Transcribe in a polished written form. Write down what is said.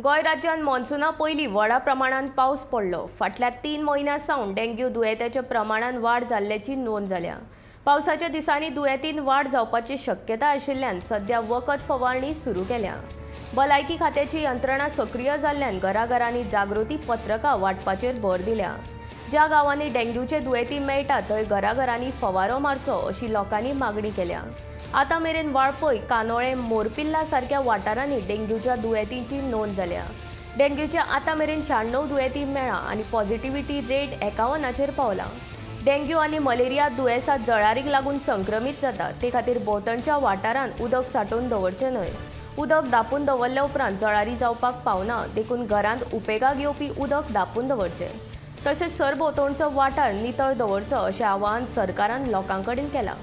गोंय राज्यांत मॉन्सुना पयलीं व्हडा प्रमाणांत पावस पडलो. फाटल्या 3 म्हयन्यां सावन डेंग्यू दुयेंताच्या प्रमाणांत वाड जाल्ल्याची नोंद जाल्या. पावसाच्या दिसांनी दुयेंतीन वाड जावपाची शक्यता आशिल्ल्यान सध्या वखद फवारणी सुरू केल्या. भलायकी खात्याची यंत्रणा सक्रीय जाल्ल्यान घराघरांनी जागृती पत्रकां वांटपाचेर भर दिल्या. ज्या गांवांनी डेंग्यूचे दुयेंती मेळटा थंय घराघरांनी फवारो मारचो अशी लोकांनी मागणी केल्या. आतां मेरेन वाळपय, कानोळे, मोरपिल्ला सारक्या वाठारांनी डेंग्यूच्या दुयेंतींची नोंद जाल्या. डेंग्यूच्या आतां मेरेन 96 दुयेंती मेळ्ळा आनी पॉझिटिव्हिटी रेट 51चेर पावला. डेंग्यू आनी मलेरिया दुयेंसां जळारीक लागून संक्रमीत जाता. ते खातीर भोंवतणच्या वाठारांत उदक सांठोवन दवरचें न्हय. उदक दापून दवरल्या उपरांत जळारी जावपाक पावना, देखून घरांत उपेगाक येवपी उदक दापून दवरचें. तशेंच सरभोंवतणचो वाठार नितळ दवरचो अशें आवाहन सरकारान लोकां कडेन केलां.